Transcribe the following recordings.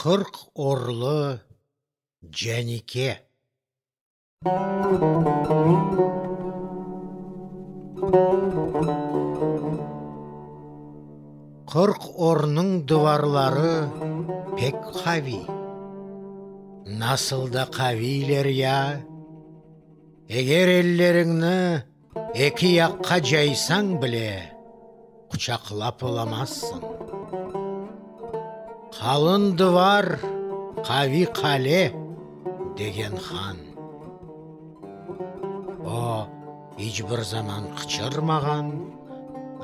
40 orlı Canike. 40 ornıñ dıvarları pek qaviy. Nasıl da qaviyler ya! Eger elleriñni eki yaqqa caysañ bile, quçaqlap olamazsıñ. Qalın dıvar, qaviy qale, degen han. O, iç bir zaman qıçırmağan,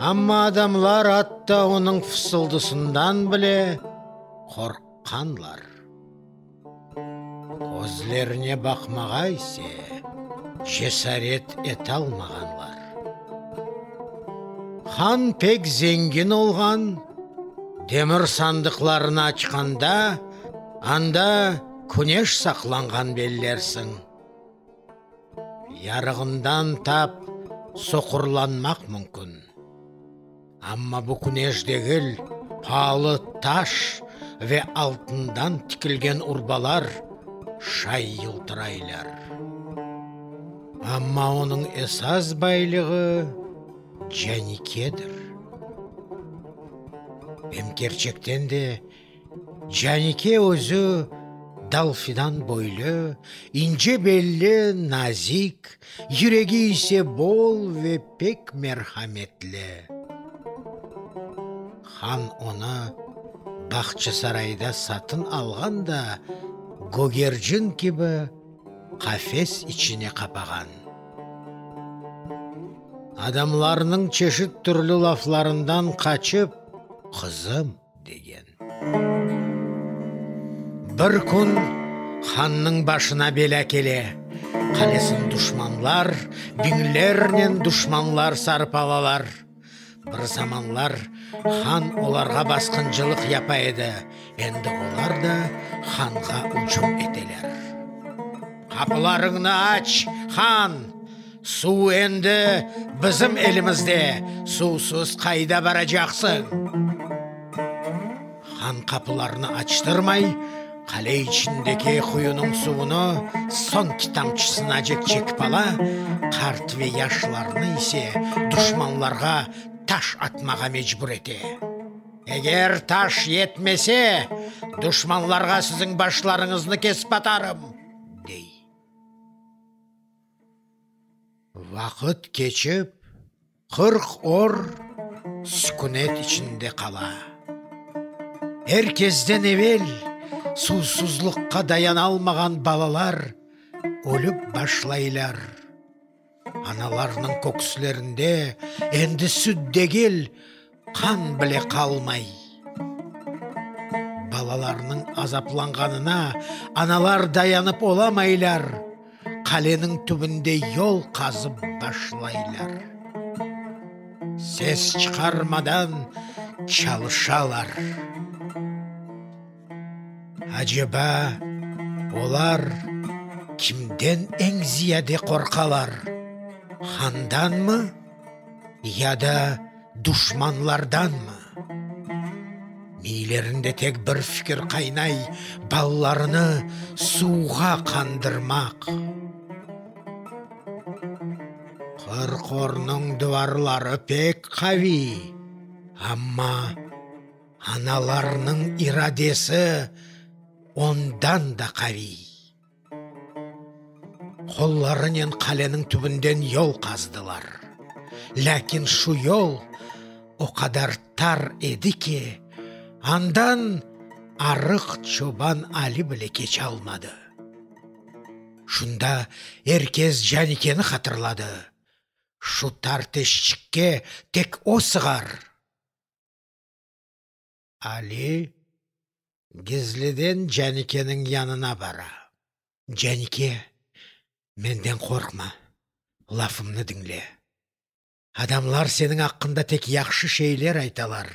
amma adamlar atta onıñ fısıldısından bile qorqqanlar. Közlerine baqmağa ise cesaret etalmağanlar. Han pek zengin olğan, demir sandıqlarını açqanda, anda küneş saqlanğan bellersiñ. Yarığından tap soqurlanmaq mümkün. Amma bu küneş degil, paalı taş ve altından tikilgen urbalar şay yıltıraylar. Amma onıñ esas baylığı Canikedir. Em kerçekten de, Canike özü dal-fidan boylu, ince belli, nazik, yüregi ise bol ve pek merhametli. Han onı Bağçasarayda satın alğan da, gögercin kibi qafes içine qapağan. Adamlarnıñ çeşit türlü laflarından qaçıp, qızım. Degen. Bir kün hannıñ başına belâ kele, qalesini duşmanlar, biñlernen duşmanlar sarıp alalar. Bir zamanlar han olarğa basqıncılıq yapa edi, endi olar da hanğa ücüm eteler. Qapılarıñnı aç, han! Suv endi bizim elimizde, suvsuz qayda baracaqsıñ? Han qapılarnı açtırmay, qale içindeki quyunıñ suvunı soñki tamçısınacek çekip ala, qart ve yaşlarnı ise duşmanlarğa taş atmağa mecbur ete. Eger taş yetmese, duşmanlarğa siziñ başlarıñıznı kesip atarım, dey. Vaqıt keçip, 40 or sükünet içinde qala. Er kezden evel suvsuzlıqqa dayanalmağan balalar ölip başlaylar. Analarnıñ köküslerinde endi süt degil, qan bile qalmay. Balalarnıñ azaplanğanına analar dayanıp olamaylar, qaleniñ tübünde yol qazıp başlaylar. Ses çıqarmadan çalışalar. Aceba, olar kimden eñ ziyade qorqalar, handanmı ya da duşmanlardanmı? Miylerinde tek bir fikir qaynay, balalarını suvğa qandırmaq. Qırqornıñ dıvarları pek qaviy, amma analarnıñ iradesi ondan da qaviy. Qollarınen qaleniñ tübünden yol qazdılar. Lâkin şu yol o qadar tar edi ki, andan arıq çoban Ali bile keçalmadı. Şunda er kes Canikeni hatırladı, şu tar teşçikke tek o sığar. Ali gizliden Canikeniñ yanına bara. Canike, menden qorqma, lafımnı diñle. Adamlar seniñ aqqında tek yahşı şeyler aytalar.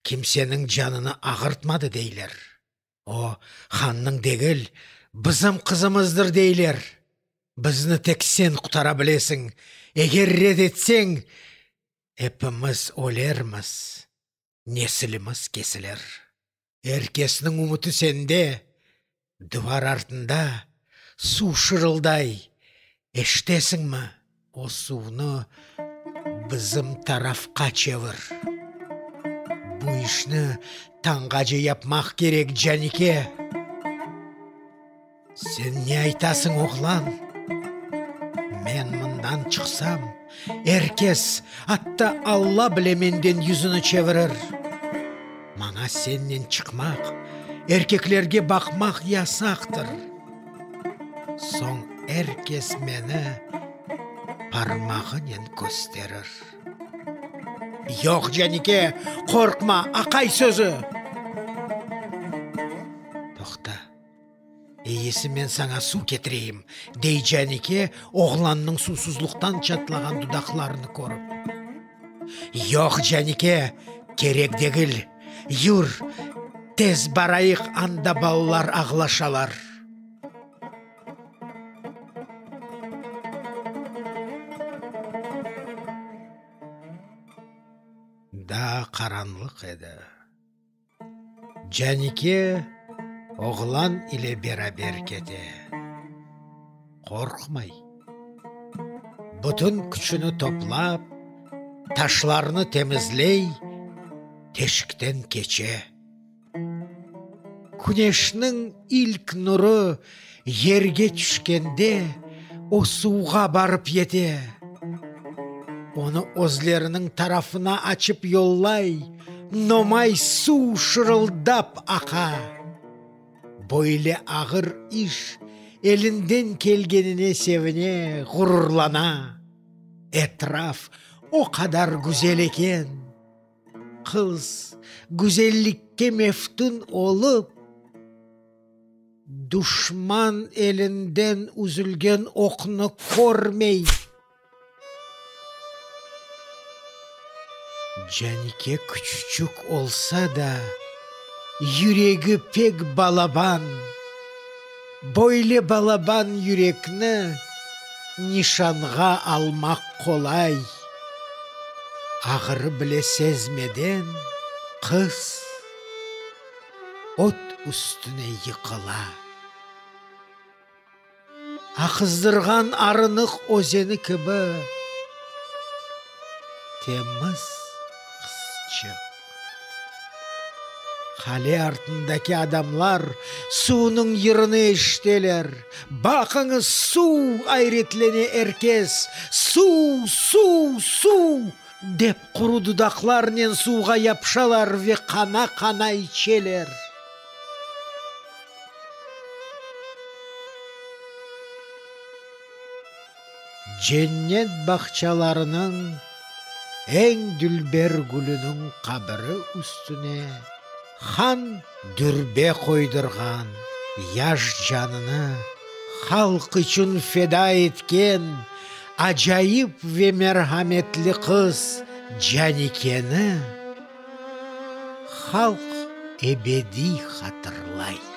Kimseniñ canını ağırtmadı deyler. O, hannıñ degil, bizim qızımızdır deyler. Bizni tek sen qutara bilesiñ. Eger red etseñ, epimiz ölermiz, nesilimiz kesilir. Er kesniñ ümüti sende. Dıvar artında suv şırılday, eşitesiñmi? O suvnı bizim tarafqa çevir. Bu işni tañğace yapmaq kerek, Canike. Sen ne aytasıñ, oğlan? Men mından çıqsam, er kes, atta Alla bile menden yüzüni çevirir. Maña sennen çıqmaq, erkeklerge baqmaq yasaqtır. Soñ er kes meni parmağınen kösterir. Yoq, Canike, qorqma, aqay sözü! Toqta. Eyisi men saña suv ketireyim, dey Canike oğlannıñ suvsuzluqtan çatlağan dudaqlarını körip. Yoq, Canike, kerek degil, yür, tez barayıq, anda balalar ağlaşalar. Daa qaranlıq edi. Canike oğlan ile beraber kete. Qorqmay. Bütün küçüni toplap, taşlarnı temizley, teşikten keçe. Küneşniñ ilk nuru yerge tüşkende, o suvğa barıp yete. Onı özleriniñ tarafına açıp yollay, nomay suv şırıldap aqa. Böyle ağır iş elinden kelgenine sevine, ğururlana. Etraf o qadar güzel eken! Qız güzellikke meftun olıp, duşman elinden üzülgen oqnı körmey. Canike küçüçük olsa da, yüregi pek balaban. Böyle balaban yürekni nişanğa almaq qolay. Ağrı bile sezmeden qız ot üstüne yıqıla. Aqızdırğan arınıq özeni kibi temiz qızçıq. Qale artındaki adamlar suvnıñ yırını eşiteler. Baqıñız, suv! ayretlene er kes. Suv! Suv! Suv! dep quru dudaqlarnen suvğa yapışalar ve qana-qana içeler. Cennet bağçalarınıñ eñ dülber gülüniñ qabiri üstüne han dürbe qoydırğan, yaş canını halq içün feda etken acayip ve merhametli qız Canikeni halq ebediy hatırlay.